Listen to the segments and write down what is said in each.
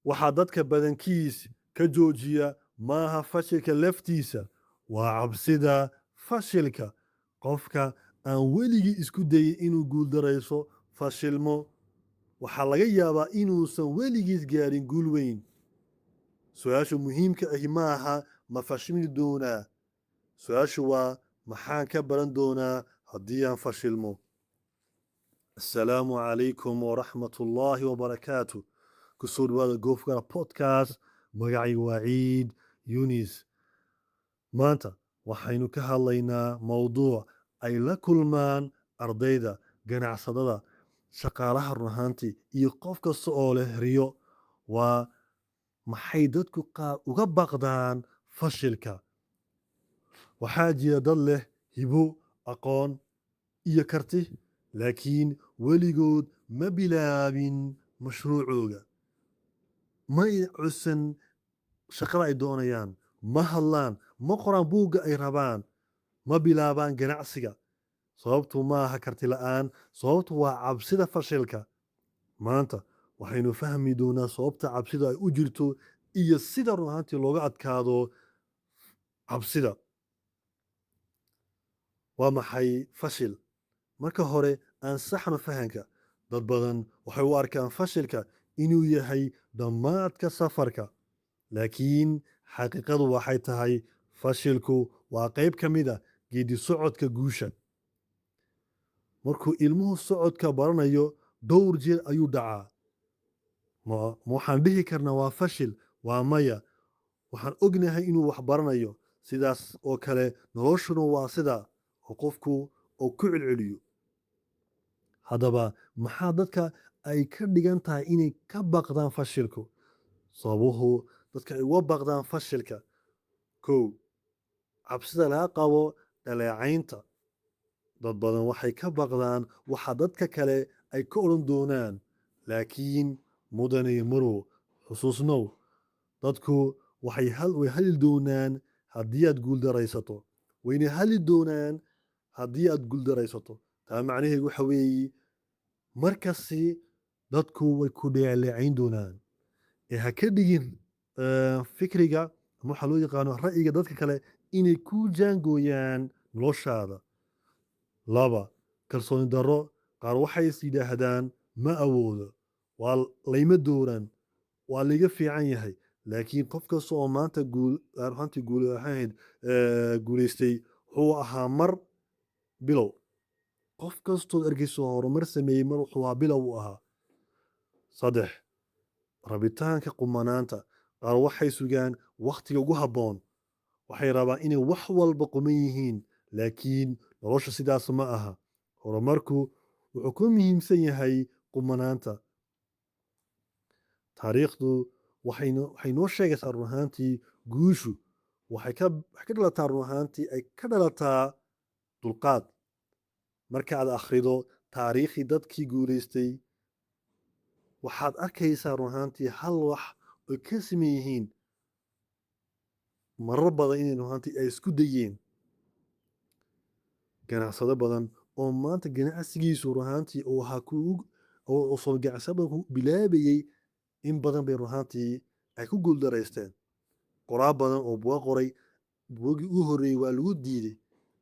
Waxaa dadka badankiis ka joojiya maaha fashilka laftiisa, waa cabsida fashilka. Qofka aan weligii isku dayin inuu guuldarayso, fashilmo, waxaa laga yaabaa inuusan weligiis gaarin guul weyn. Su-aasha muhiimka ahi maaha "Ma fashilmi doonaa?" Su-aashu waa "Maxaan ka baran doonaa haddii aan fashilmo?" Asalaamu calaykum waraxmatullaahi wabarakaatu. Kusoo dhawaada Goofgara Podcast. Magacaygu waa Ciid Yunis. Maanta waxaynu ka hadlaynaa mowduuc ay la kulmaan ardayda, ganacsadada, shaqaalaha, run ahaantii, iyo qof kasta oo leh riyo. Waa maxay dadku qaar uga baqdaan fashilka? Waxaa jira dad leh hibo, aqoon iyo karti, laakiin weligood ma bilaabin mashruucooga, ma codsan shaqada ay doonayaan, ma hadlaan, ma qoraan buugga ay rabaan, ma bilaabaan ganacsiga. Sababtu maaha karti la'aan, sababtu waa cabsida fashilka. Maanta waxaynu fahmi doonaa sababta cabsida ay u jirto iyo sida run ahaantii looga adkaado cabsida. Waa maxay fashil? Marka hore aan saxno fahanka. Dad badan waxay u arkaan fashilka inuu yahay dhammaadka safarka, laakiin xaqiiqadu waxay tahay fashilku waa qayb ka mid ah geedi socodka guusha. Markuu ilmuhu socodka baranayo, dhowr jeer ayuu dhacaa. Ma waxaan dhihi karnaa waa fashil? Waa maya. Waxaan ognahay inuu wax baranayo. Sidaas oo kale noloshuna waa sidaa oo qofku oo ku celceliyo. Haddaba, maxaa dadka ay ka dhigan tahay inay ka baqdaan fashilku? Sababuhu dadka ay uga baqdaan fashilka: Kow, cabsida laga qabo dhaleecaynta. Dad badan waxay ka baqdaan waxa dadka kale ay ka odhan doonaan. Laakiin mudane iyo marwo, xusuusnow, dadku way hali doonaan haddii aad guuldaraysato, wayna hali doonaan haddii aad guuldaraysato. Taa macnaheedu waxa weeye markasti dadku way ku dhaleecayn doonaan, ee ha ka dhigin fikriga ama waxaa loo yaqaano ra'yiga dadka kale inay ku jaangooyaan noloshaada. Laba, kalsooni darro. Qaar waxay is yidhaahdaan: "Ma awoodo, waa layma dooran, waa layga fiican yahay." Laakiin qof kasta oo maanta guul runtii guul ahayd guulaystay wuxuu ahaa mar bilow. Qof kastood arkayso horumar sameeyey, mar wuxuu ahaa bilow uu ahaa. Saddex, rabitaanka qumanaanta. Qaar waxay sugaan wakhtiga ugu habboon, waxay rabaan inay wax walba quman yihiin, laakiin nolosha sidaas ma aha. Horumarku wuxuu ku muhiimsan yahay qumanaanta. Taariikhdu waxay noo sheegaysaa, run ahaantii, guushu waxay ka dhalataa, run ahaantii, ay ka dhalataa dulqaad. Marka aad akhrido taariikhdii dadkii guulaystay, waxaad arkaysaa, run ahaantii, hal wax oy ka siman yihiin: marar badan inay, run ahaantii, ay isku dayeen. Ganacsado badan oo maanta ganacsigiisu, run ahaantii, uu ahaa oo soo ganacsado badan ku bilaabayay, in badan bay, run ahaantii, ay ku guuldaraysteen. Qoraa badan oo buuga qoray, buugii ugu horreeyey waa lagu diiday.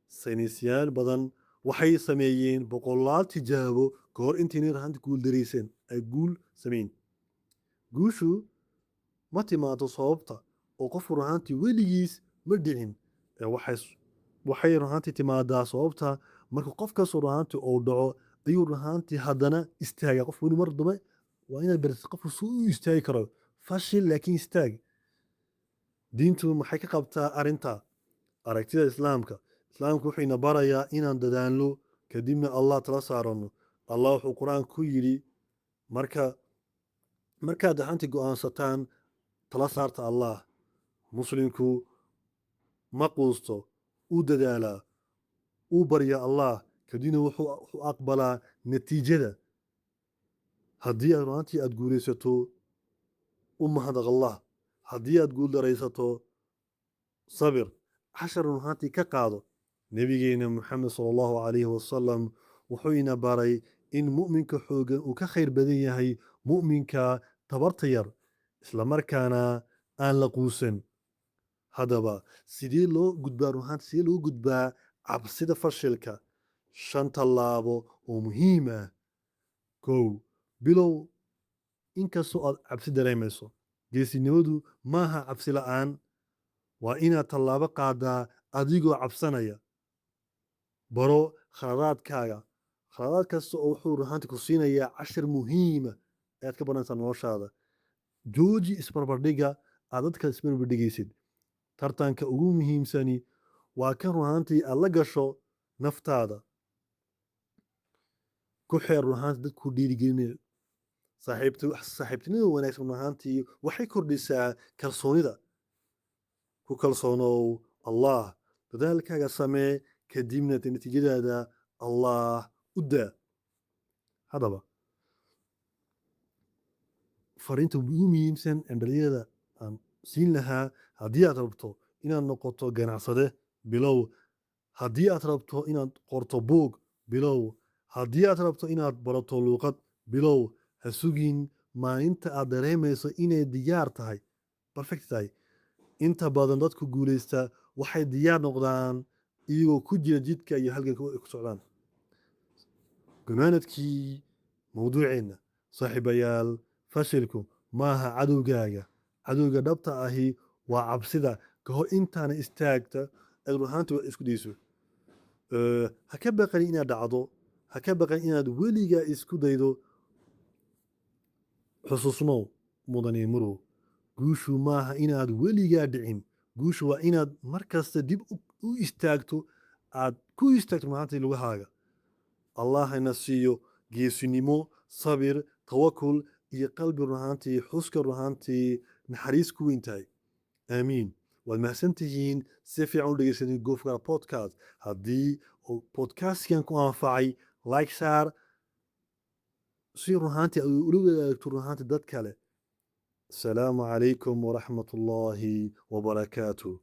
Saynisyaal badan waxay sameeyeen boqolaal tijaabo ka hor intaynay, run ahaantii, guuldareyseen ay guul sameyn. Guushu ma timaado sababta oo qofku, run ahaantii, weligiis ma dhicin, ee waxay, run ahaantii, timaadaa sababta marka qof kastoo, run ahaantii, uu dhaco ayuu, run ahaantii, haddana istaaga. Qofku weli mar dambe waa inaad barisid qofku si u istaagi karo. Fashil, laakiin istaag. Diintu maxay ka qabtaa arrinta? Aragtida Islaamka: Islaamku wuxuu ina barayaa inaan dadaalno, kadibna Allah tala saarano. Allah wuxuu Qur-aanka ku yidhi: Markaad ahaantii go'aansataan, tala saarta Allah." Muslimku ma quusto, uu dadaalaa, uu barya Allah, kadibna wuxuu aqbalaa natiijada. Haddii aad runaantii aad guulaysato, u mahadnaq Allah. Haddii aad guuldaraysato, sabir, cashar runaantii ka qaado. Nebigeena Muxamed sala Allahu calayhi wasalam wuxuu ina baray in mu'minka xoogan uu ka khayr badan yahay mu'minka tabarta yar. Islamarkaana aan la quusan. Haddaba, sidee loo gudbaa runaanti, sidee loo gudbaa cabsida fashilka? Shan tallaabo oo muhiim ah. Kow, bilow inkastoo aad cabsi dareemayso. Geesinimadu maaha cabsi la'aan, waa inaad tallaabo qaadaa adigoo cabsanaya. Baro khaladaadkaaga. Khaladaad kasta oo wuxuu runaanti ku siinayaa cashir muhiima ayaad ka baranaysaa noloshaada. Jooji isbarbardhigga aad dadka isbarbardhigaysid. Tartanka ugu muhiimsani waa kan runaantii aad la gasho naftaada. Ku xeer runaantii dad ku dhiirigelinaya. Saaxiibtinimada wanaagsan runaantii waxay kordhisaa kalsoonida. Ku kalsoonow Allah, dadaalkaaga samee, kadibna natiijadaada Allah u daa. Haddaba, fariinta ugu muhiimsan ee dhalinyarada aan siin lahaa: haddii aad rabto inaad noqoto ganacsade, bilow. Haddii aad rabto inaad qorto buug, bilow. Haddii aad rabto inaad barato luuqad, bilow. Ha sugin maalinta aad dareemayso inay diyaar tahay, perfect tahay. Inta badan dadku guuleysta waxay diyaar noqdaan iyagoo ku jira jidka iyo halganka ay ku socdaan. Gunaanadkii mawduuceenna, saaxiibayaal, fashilku maaha cadowgaaga. Cadowga dhabta ahi waa cabsida ka hor intaana istaagta aad runaantii wax isku dayso. Ha ka baqanin inaad dhacdo, ha ka baqanin inaad weligaa isku daydo. Xusuusnow, mudane, murow, guushu maaha inaad weligaa dhicin. Guushu waa inaad mar kasta dib u istaagto, aad ku istaagto runaantii lugahaaga. Allah ina siiyo geesinimo, sabir, tawakul iyo qalbi runaantii xuska runaantii naxariis ku weyn tahay. Aamiin. Waad mahadsantihiin si fiican u dhegeysanin Goofka Podcast. Haddii uu podcastkan ku anfacay, like saar si runaantii aad ula wadaagto runaantii dad kale. Asalaamu calaykum waraxmat ullaahi wabarakaatu.